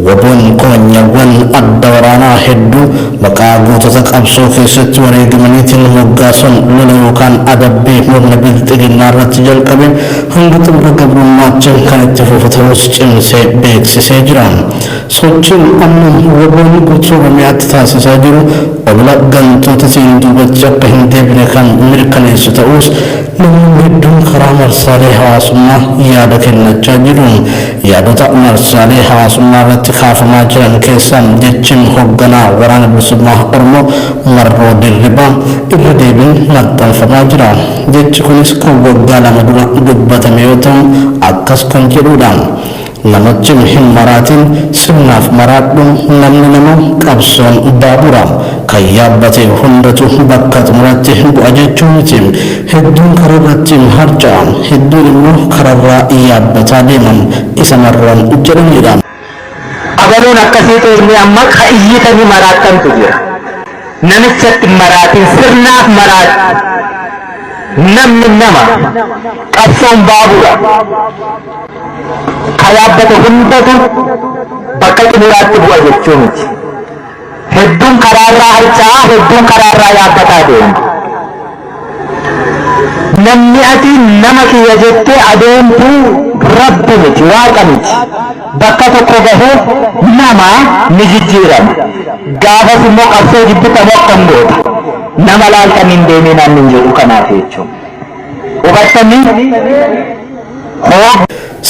WBOn koonyaawwan adda waraanaa hedduu maqaa gootota qabsoo keessatti wareegamaniitiin moggaasuun lola yookaan adabbii murna bilxiginnaa irratti jalqabe hanga xumura gabrummaatti kan itti fufu ta'us cimsee beeksisee jira. Sochiin amma WBOn guutuu Oromiyaatti taasisaa jiru olola gantootatiin duubatti akka hin deebine kan mirkaneessu ta'us namoonni hedduun karaa marsaalee hawaasummaa yaada kennachaa jiru. Yaadota marsaalee hawaasummaa irratti kaafamaa jiran keessaa jechiin hoogganaa Waraana Bilisummaa Oromoo Marroo Dirribaa irra deebiin maxxanfamaa jira. Jechi kunis kan waggaa 2 dura dubbatame yoo ta'u akkas kan jedhudha. Namichi hin maraatin, sirnaaf maraadhu, namni nama, qabsoon baabura. Kan yaabbate hundatu bakka xumuratti bu'a jechuu miti. Hedduun kararratti harca'a, hedduun immoo kararraa yaabbataa deema. Isa Marroon jedhanidha. Abaluun akkasii ta'e amma ka iyyitanii maraattantu jira. Namichatti maraatin, sirnaaf maraadhu. Namni nama, qabsoon baabura. Ka yaabbate hundatu bakka xumuraatti bu'a jechuu miti. Hedduun karaarraa harca'a, hedduun karaarraa yaabbataa deema. Namni ati nama kiyya jettee adeemtu rabbi miti, waaqa miti. Bakka tokko gahee nama ni jijjiirama. Gaafas immoo qabsoo jibbitamoo akkam goota. Nama laaltan hin deeminaan hin jedhu kanaaf jechuudha. Hubattanii?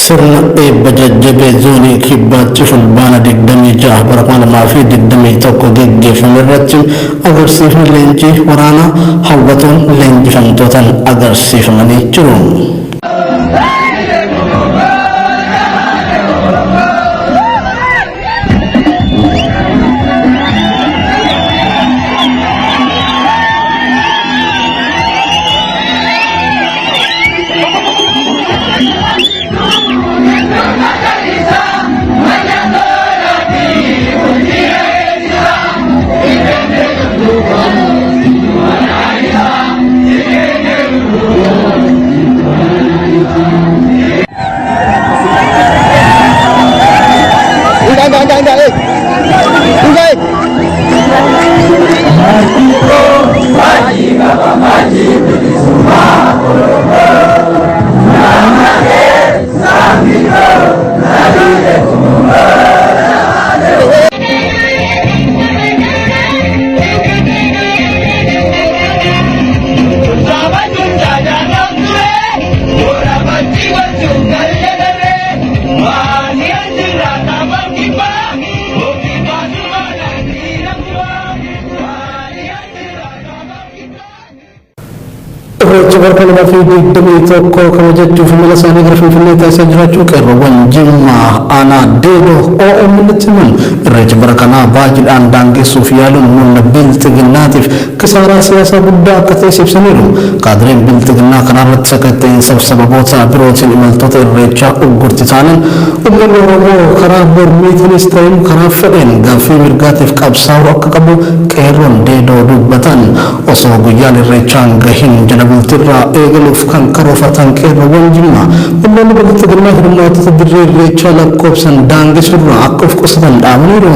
Sirna eebba jajjabee zoonii kibbaatti Fulbaana 26 bara 2021 geggeeffame irratti agarsiifni leenjii waraanaa hawwatoon leenjifamtootaan agarsiifamanii jiru. Enggak, enggak, enggak, eh. Enggak, eh. Irreecha bara 2021 kabajachuuf imala isaanii gara Finfinnee taasisaa jiraachuu qeerroowwan Jimmaa aanaa Deedoo OMN'tti himan. Irreecha bara kanaa baajiidhaan daangessuuf yaaluun murna bilxiginnaatiif kisaaraa siyaasaa guddaa akka ta'es ibsaniiru. Kaadireen bilxiginnaa kanarratti sakatta'insaaf sababoota birootiin imaltoota irreechaa uggurti taanan uummanni Oromoo karaa mormiitiinis ta'in karaa fedheen gaaffii mirgaatiif qabsaa'uu akka qabu qeerroon Deedoo dubbatan. Osoo guyyaan irreechaa hin gahin jala bultiirraa eegaluuf kan karoorfatan qeerroowwan Jimmaa humnoonni bilxiginnaa hirmaattota dirree irreechaa lakkoofsan daangessuurraa akka of qusatan dhaamaniiru.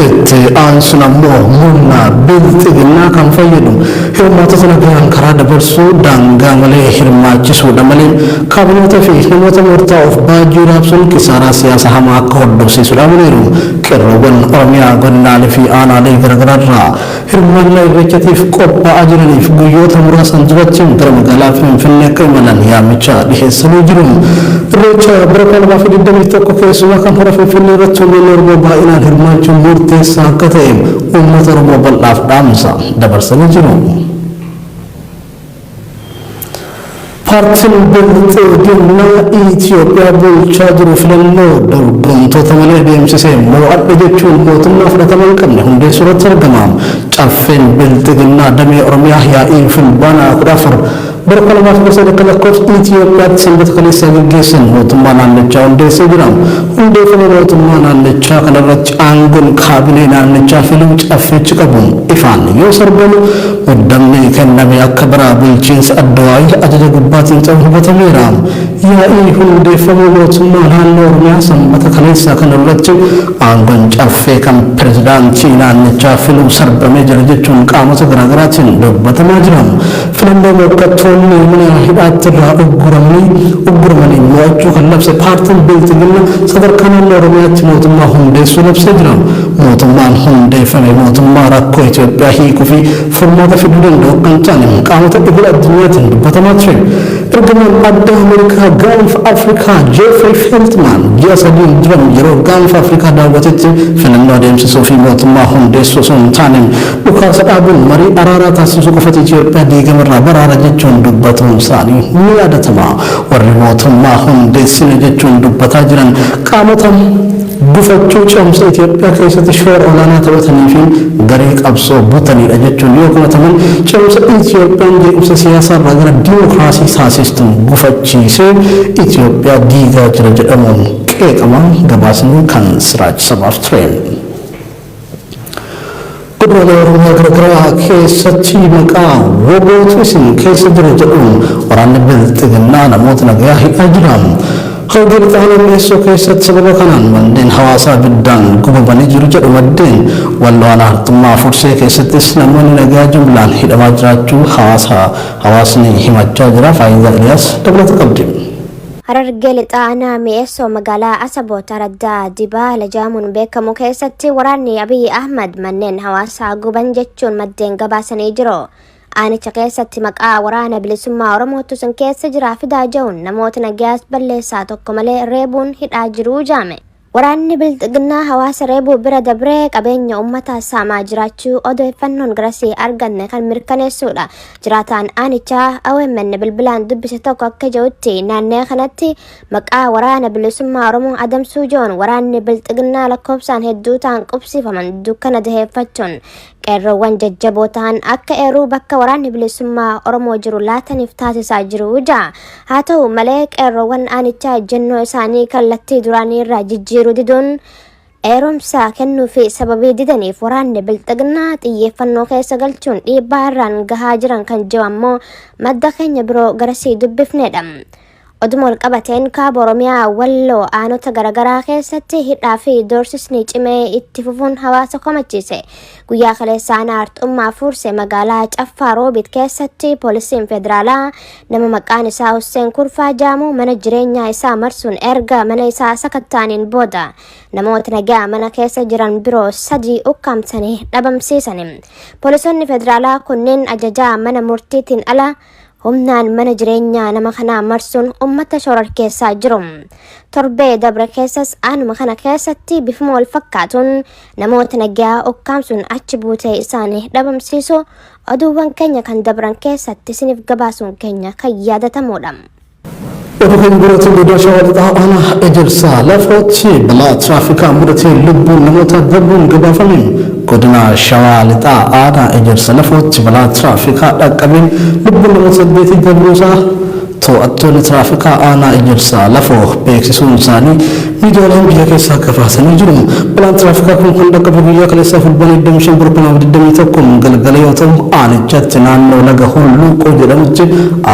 Itti aansuun ammoo murna bilxiginnaa kan fayyadu hirmaattota nagaan karaa dabarsuu daangaa malee hirmaachisuudha malee kaabinoota fi namoota murtaa'oof baajii raabsuun kisaaraa siyaasa hamaa akka hordofsiisu dhaamaniiru. Qeerroowwan Oromiyaa godinaalee fi aanaalee garaagaraarraa hirmaannaa irreechatiif qophaa'aa jiraniif guyyoota muraasan duratti gara magaalaa Finfinnee akka imalan yaamicha dhiheessanii jiru. Irreecha bara 2021 keessumaa kan hora Finfinnee irratti uummanni Oromoo baay'inaan hirmaachuun murteessaa akka ta'e uummata Oromoo bal'aaf dhaamsa dabarsanii jiru. Paartiin Bilxiginnaa Itoophiyaa bulchaa jiru filannoo dorgomtoota malee deemsisee mo'adhe jechuun mootummaa fudhatama hin qabne hundeessuu irratti argama. Caffeen Bilxiginnaa damee Oromiyaa yaa'ii Fulbaana 14 bara 2013 akka lakkoofsa Itoophiyaatti sanbata kaleessaa gaggeessan mootummaa naannichaa hundeessee jira. Hundeeffama mootummaa naannichaa kanarratti aangoon kaabinee naannichaa filuu caffeechi qabu ifaan yoo sarbamu, muddamni kenname akka bara bulchiinsa Addawaayii ajaja gubbaatiin ta'u hubatameera. Yaa'ii hundeeffama mootummaa naannoo Oromiyaa sanbata kaleessaa kanarratti aangoon caffee kan pirezidaantii naannichaa filuu sarbamee jira jechuun qaamota garaagaraatiin dubbatamaa jira. Filannoo morkattoonni mana hidhaatti irraa ugguramanii mo'achuu kan labse paartiin Bilxiginnaa sadarkaa naannoo Oromiyaatti mootummaa hundeessuu labsee jira. Mootummaan hundeeffame mootummaa rakkoo Itoophiyaa hiikuu fi furmaata fiduu danda'u akka hin taane qaamota idil addunyaatiin dubbatamaa ture. Ergamaan adda Ameerikaa gaanfa Afrikaa Jeefrey Feltman ji'a 3n dura yeroo gaanfa Afrikaa daawwatetti filannoo adeemsisuu fi mootummaa hundeessuu osoo hin taane dhukaasa dhaabuun marii araaraa taasisuu qofatu Itoophiyaa diigamarraa baraara jechuun dubbatuun isaanii ni yaadatama. Warri mootummaa hundeessine jechuun dubbataa jiran qaamota gufachuu ce'umsa Itoophiyaa keessatti shoora olaanaa taphatanii fi garee qabsoo butanidha jechuun yoo komataman, ce'umsa Itoophiyaan jeequmsa siyaasaa irraa gara diimokiraasii taasistu gufachiisee Itoophiyaa diigaa jira jedhamuun qeeqama. Gabaasni kan Siraaj Sabaaf ture. Godinaalee Oromiyaa garaagaraa keessatti maqaa WBOtu isin keessa jira jedhuun waraanni Bilxiginnaa namoota nagayaa hidhaa jira. Harargee Lixaa Aanaa Mi'eessoo keessatti sababa kanaan manneen hawaasaa ibiddaan gubamanii jiru jedhu maddeen. Walloo Aanaa Harxummaa Fursee keessattis namoonni nagayaa jumlaan hidhamaa jiraachuu hawaasni himachaa jira. Faayidaa Iliyaas dabalata qabdi. Harargee Lixaa Aanaa Mi'eessoo magaalaa Asaboot araddaa Dibaa Lajaamuun beekamu keessatti waraanni Abiy Ahmad manneen hawaasaa guban jechuun maddeen gabaasanii jiru. Aanicha keessatti maqaa waraana bilisummaa Oromootu sun keessa jira fidaa jehuun namoota nagayaas balleessaa tokko malee reebuun hidhaa jiruu jaame. Waraanni Bilxiginnaa hawaasa reebuu bira dabree qabeenya uummataa saamaa jiraachuu odeeffannoon garasii arganne kan mirkaneessuudha. Jiraataan aanichaa OMN bilbilaan dubbise tokko akka jedhutti, naannoo kanatti maqaa waraana bilisummaa Oromoo adamsuu jiruun waraanni Bilxiginnaa lakkoofsaan hedduu ta'an qubsiifaman dukkana daheeffachuun qeerroowwan jajjaboo ta'an akka eeruu bakka waraanni bilisummaa Oromoo jiru laataniif taasisaa jiru ja'a. Haa ta'u malee, qeerroowwan aanichaa ejjennoo isaanii kallattii duraanii irraa jijjiiruu diduun eerumsa kennuu fi sababii didaniif waraanni Bilxiginnaa xiyyeeffannoo keessa galchuun dhiibbaa irraan gahaa jiran kan jiru ammoo madda keenya biroo garasii dubbifnedha. Oduma wal qabateen, kaaba Oromiyaa Walloo aanota garaagaraa keessatti hidhaa fi doorsisni cimee itti fufuun hawaasa komachiise. Guyyaa kaleessa aanaa Arxummaa Fuursee magaalaa Caffaa Roobit keessatti poolisiin federaalaa nama maqaan isaa Husseen Kurfaa jaamu mana jireenyaa isaa marsuun erga mana isaa sakattaaniin booda namoota nagaa mana keessa jiran biroo sadii ukkaamsanii dhabamsiisan. Poolisoonni federaalaa kunneen ajajaa mana murtiitiin ala humnaan mana jireenyaa nama kanaa marsuun uummata shororkeessaa jiru. Torbee dabre keessas aanuma kana keessatti bifuma wal fakkaatuun namoota nagaa ukkaamsuun achi buutee isaanii dhabamsiisu oduuwwan keenya kan dabran keessatti isiniif gabaasuun keenya kan yaadatamudha. Oduu keenya birootiin, godina Shawaa Lixaa aanaa Ejersaa Lafootti balaa tiraafikaa mudatee lubbuun namoota darbuun gabaafame. Godina Shawaa Lixaa aanaa Ejersa Lafootti balaa tiraafikaa dhaqqabeen lubbuun namoota saddeetii darbuusaa to'attoonni tiraafikaa aanaa Ejersaa Lafoo beeksisuun isaanii miidiyaaleen biyya keessaa gabaasanii jiru. Balaan tiraafikaa kun kan dhaqqabe guyyaa kaleessaa Fulbaana 25 bara 2021 galgala yoo ta'u, aanichatti naannoo laga Hulluuqoo jedhamutti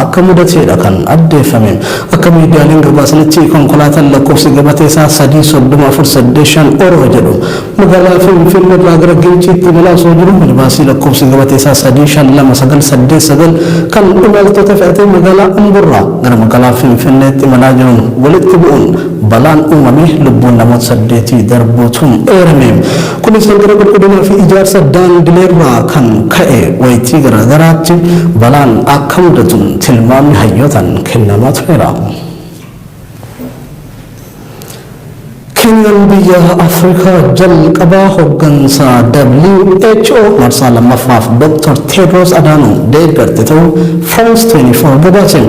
akka mudateedha kan addeeffame. Akka miidiyaaleen gabaasanitti, konkolaataan lakkoofsi gabatee isaa 3 34 8 5 Oroo jedhu magaalaa Finfinnee irraa gara Ginciitti imalaa osoo jiru, minibaasii lakkoofsi gabatee isaa 3 5 2 9 8 9 kan imaltoota fe'atee magaalaa Amborraa gara magaalaa Finfinneetti imalaa jiruun walitti bu'uun balaan uumame lubbuun namoota saddeetii darbuutu eerame. Kunis hanqina qulqullinaa fi ijaarsa daandileerraa kan ka'e wayitii garaagaraatti balaan akka mudatu tilmaamni hayyootaan kennamaa tureera. Keeniyaan biyya Afrikaa jalqabaa hooggansa WHO marsaa lammaffaaf Dr. Tedros Adhanom deeggarte ta'uu France 24 gabaase.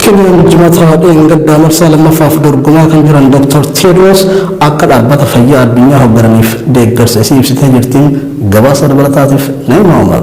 Keeniyaan Jimaata dheengaddaa marsaa lammaffaaf dorgomaa kan jiran Dr. Tedros akka dhaabbata fayyaa addunyaa hooggananiif deeggarsa isii ibsitee jirtiin. Gabaasa dabalataatiif Naima Omar.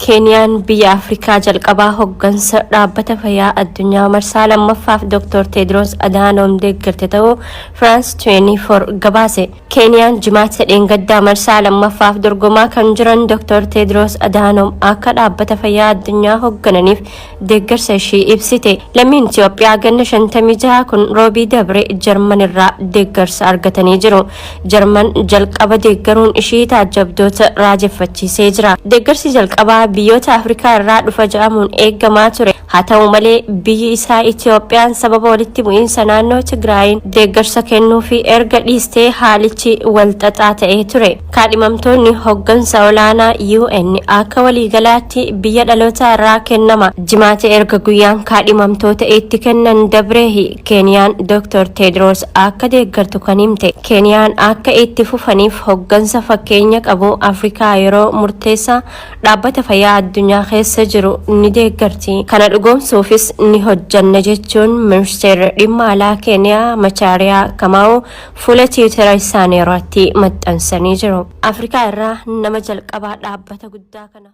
Keeniyaan biyya Afrikaa jalqabaa hoggansa dhaabbata fayyaa addunyaa marsaa lammaffaaf Dr. Teedros Adhaanoom deeggarte ta'uu France 24 gabaase. Keeniyaan Jimaata dheengaddaa marsaa lammaffaaf dorgomaa kan jiran Dr. Teedros Adhaanoom akka dhaabbata fayyaa addunyaa hoggananiif deeggarsa ishii ibsite. Lammiin Itoophiyaa ganna 56 kun Roobii dabre Jarman irraa deeggarsa argatanii jiru. Jarman jalqaba deeggaruun ishii taajjabdoota raajeffachiisee jira. Deeggarsi jalqabaa biyyoota Afrikaa irraa dhufa jedhamuun eegamaa ture. Haa ta'u malee, biyyi isaa Itoophiyaan sababa walitti bu'iinsa naannoo Tigraayin deeggarsa kennuufi erga dhiistee haalichi walxaxaa ta'ee ture. Kaadhimamtoonni hoggansa olaanaa UN akka waliigalaatti biyya dhaloota irraa kennama. Jimaata erga guyyaan kaadhimamtoota itti kennan dabreehi Keeniyaan Dr. Teedros akka deeggartu kan himte. Keeniyaan akka itti fufaniif hoggansa fakkeenya qabu Afrikaa yeroo murteessaa dhaabbata fayyaa addunyaa keessa jiru ni deeggarti. Kana dhugoomsuufis ni hojjanna jechuun ministeerri dhimma alaa Keeniyaa Machaariyaa Kamaa'u fuula Tiwutara isaanii irratti maxxansanii jiru. Afrikaa irraa nama jalqabaa dhaabbata guddaa kana.